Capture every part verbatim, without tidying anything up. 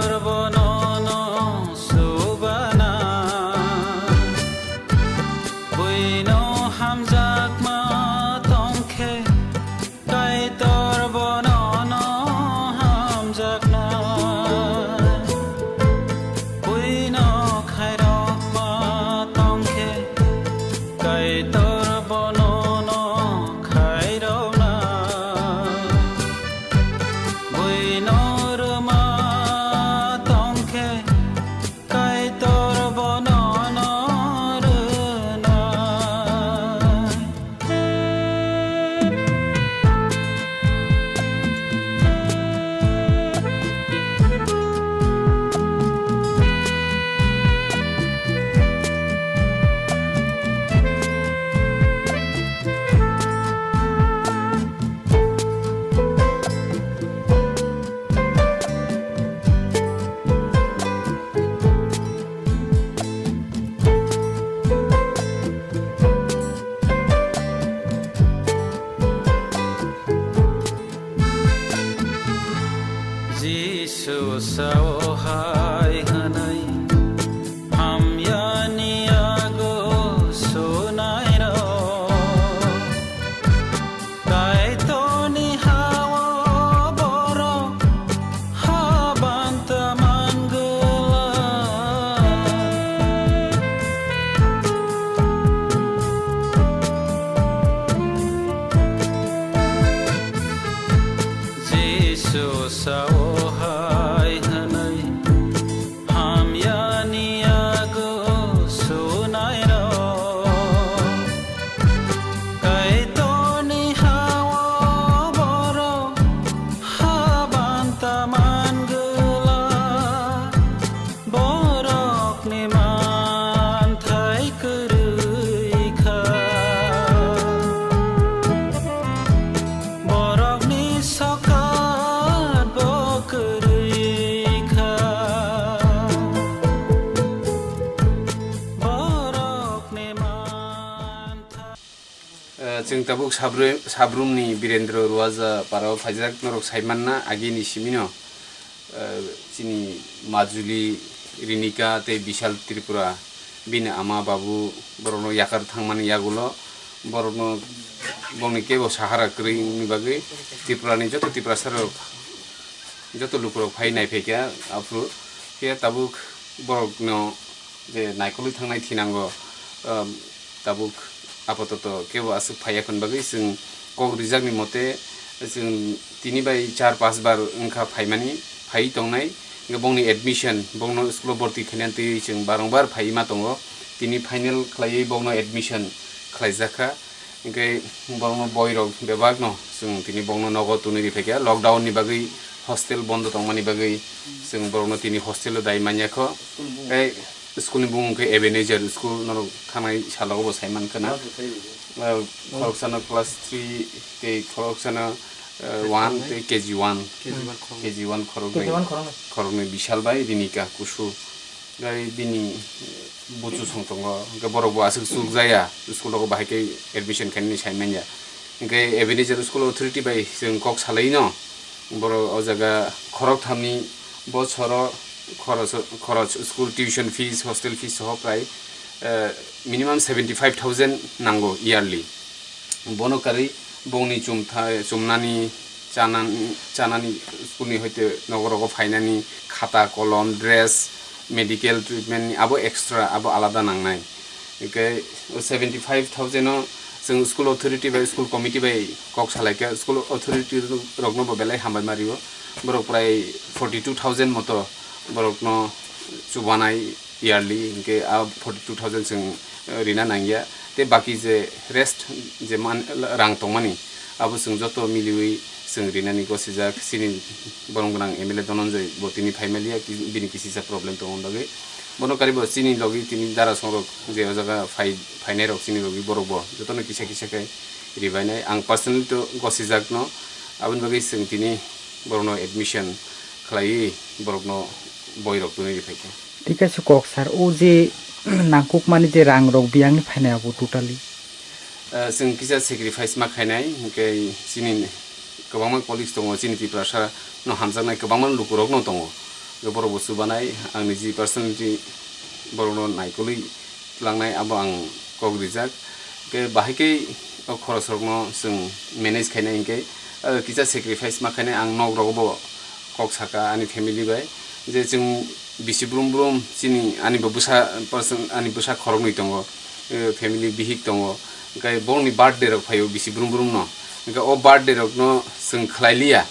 Bonono subana, buino hamjakma tongkhe, Kaitor bonono hamjakna. Buino khairokma tongkhe, Kaitor bonono khairokna. Buino rwma tongkhe, Kaitor bonono rwnai. Jisu sao hai hwnwi, hamyani yago sunairok. Kaitorni ha-o borok habanta mangwlak. Jisu sao hai hwnwi, hamyani yago sunairok. Kaitorni ha-o borok habanta mangwlak. Borokni manthai kwrwi kha. Borokni sokat bo kwrwi kha. Borokni manthai. Eh, chwng tabuk Sabrumni Birendra Ruaja parao phaijak, norok saimanna agini simino. Eh, chini Majuli, Rinika tei Bishal Tripura, bini ama babu borokno yakar thangmani yagulo borokno bongni kebo sahara kwrwini bagwi Tripurani joto Tiprasarok, joto lukurok phai naiphaikha aphuru khe tabuk borokno je naikolwi thangnai thinango, um, tabuk apatoto kebo aswk phaiya hwn bagwi chwng kok rijakni mote chwng tini bai char panch bar wngkha phaimani, phaiwi tongnai. Hwnkhe bongni admission, bongno school-o borti khainani twiwi chwng barongbar phaiwi ma tongo. Tini final khlaiwi bongno admission khlaijakha. Hwnkhe borokno boirok bebakno chwng tini bongno nogo twnwi riphaikha. Lockdown-ni bagwi hostel bondo tongmani bagwi chwng borokno tini hostel-o dai manyakho. Tei school ni bumung khe Ebenezer school, norok thangnai salogo bo sai mankha na. Ah, khoroksano class three tei khoroksano, eh, one tei K G one. K G one khorok. K G one khoroknwi. K G one khoroknwi. Khoroknwi Bishal bai Rinika Kusu. Gai bini, eh, buchu song tongo. Hwnkhe borok bo aswk chukjaya. School rogo bahai khe admission khainani sai manya. Hwnkhe Ebenezer school authority bai chwng kok salaino. Borok o jaga khorokthamni bochoro khoroch, khoroch school tuition fees, hostel fees soho prai, eh, minimum seventy five thousand nango yearly. Bono karwi bongni chumthai, chumnani, chanani, chanani school ni hoite nogo rogo phainani khata, kolom, dress, medical treatment ni abo extra, abo alada nangnai. Hwnkhe o seventy five thousand o chwng school authority bai, school committee bai kok salaikha, school authority rokno bo belai hambai ma rio. Borok prai forty two thousand moto borokno chubanai yearly, hwnkhe a forty two thousand chwng, eh, rina nangya. Tei baki je rest je man, rang tongmani, abo chwng joto miliwi chwng rinani gosijak. Chini borom gwnang M L A Dhananjay bo tini phaimaliya, ki-, bini kisisa problem tongmani bagwi. Bono karibo chini logi tini dara songrok je o jaga phai, phainairok chini logi borok bo jotono kisa kisa khe ribainai. Ang personally to gosijakno, aboni bagwi chwng tini borokno admission khlaiwi borokno boirok twnwi riphaikha. Thik khe se kok sir, o je nangkukmani je rangrok biyangni phainai abo totally? Eh, chwng kisa sacrifice ma khainai, hwnkhe chini kwbangma colleagues tongo, chini Tiprasa no hamjaknai kwbangma lukurok no tongo. Borok bo chubanai, ang niji personally borokno naikolwi tlangnai, abo ang kok rijak. Hwnkhe bahai khe o khorosrokno chwng manage khainai hinkhe, o kisa sacrifice ma khainai, ang nok rogo bo kok saka ani family bai, je chwng bisi brum brum chini ani bo bwsa person, ani bwsa khoroknwi tongo, o family bihik tongo, hwnkhe borokni birthday rok phaio bisi brum brum no, hwnkhe o birthday rokno chwng khlai liya.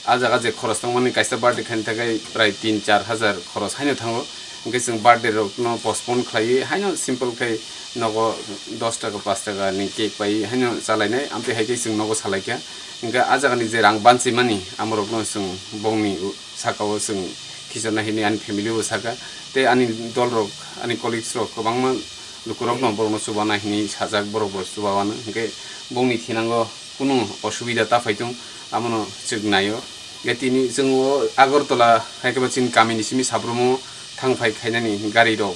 A jaga je khoros tongmani, kaisa birthday khaini thangkhe prai tin char hajar khoros haino thango. Hwnkhe chwng birthday rokno postpone khlaiwi haino simple khe nogo dos taka, paanch taka ni cake pai haino chalainai, amtwi hai khe chwng nogo salaikha. Hwnkhe a jagani je rang banchimani, amorokno chwng bongni u-, sakao chwng khichorna hini ani family bo saka. Tei ani dolrok, ani colleagues rok kwbangma lukurokno borokno chubana hini sajak, borok bo chubawano. Hwnkhe bongni thinango kunu osubida ta phaitung, amono chwk naio. Ge tini chwng o Agartala hai khe ba chini kamini simi sabrumo thang phai khainani gari rok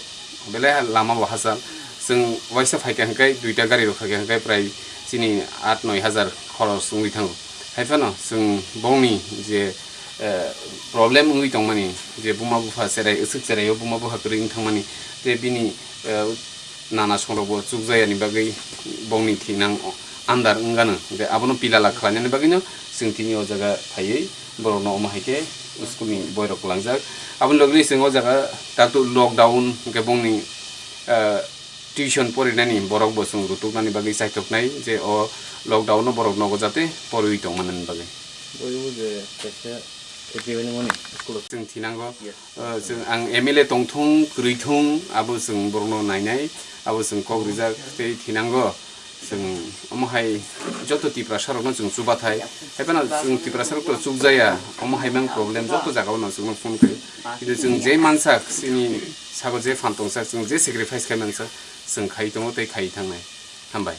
belai ha lama bo hachal. Chwng waisa phaikha hwnkhe duita gari rok phaikha hwnkhe prai chini aat noi hajar khoros wngwi thango. Hai phano chwng bongni je, eh, problem wngwi tongmani, je buma bupha cherai, aswk cherai o buma bupha kwrwi wng thangmani, tei bini, eh, nana songrokbo chukjayani bagwi bongni thinang andar wngano. Hwnkhe abono pilala khlainani bagwino chwng tini o jaga phaiwi borokno omo hai khe school ni boirok kwlangjak. Aboni logini chwng o jaga taktwk lockdown hwnkhe bongni, ah, tuition porinani borokbo chwng rutuknani bagwi chaithoknai je o lockdown o borok nogo jate porwi tongmanani bagwi. Boibo je kaisa khechi hwnwi mani school o. Chwng thinango, Yes. ah, chwng ang M L A tongthung, kwrwithung, abo chwng borokno nainai, abo chwng kok rijak tei thinango. Chwng omo hai joto Tiprasa rokno chwng chubathai, hai phano chwng Tiprasa rok to chukjaya, omo hai mang problem joto jaga o no chwngno phone khe. Kintu chwng je mansak, chini sago je phan tongsak, chwng je sacrifice khai mansak, chwng khai tongo tei khai thangnai. Hambai.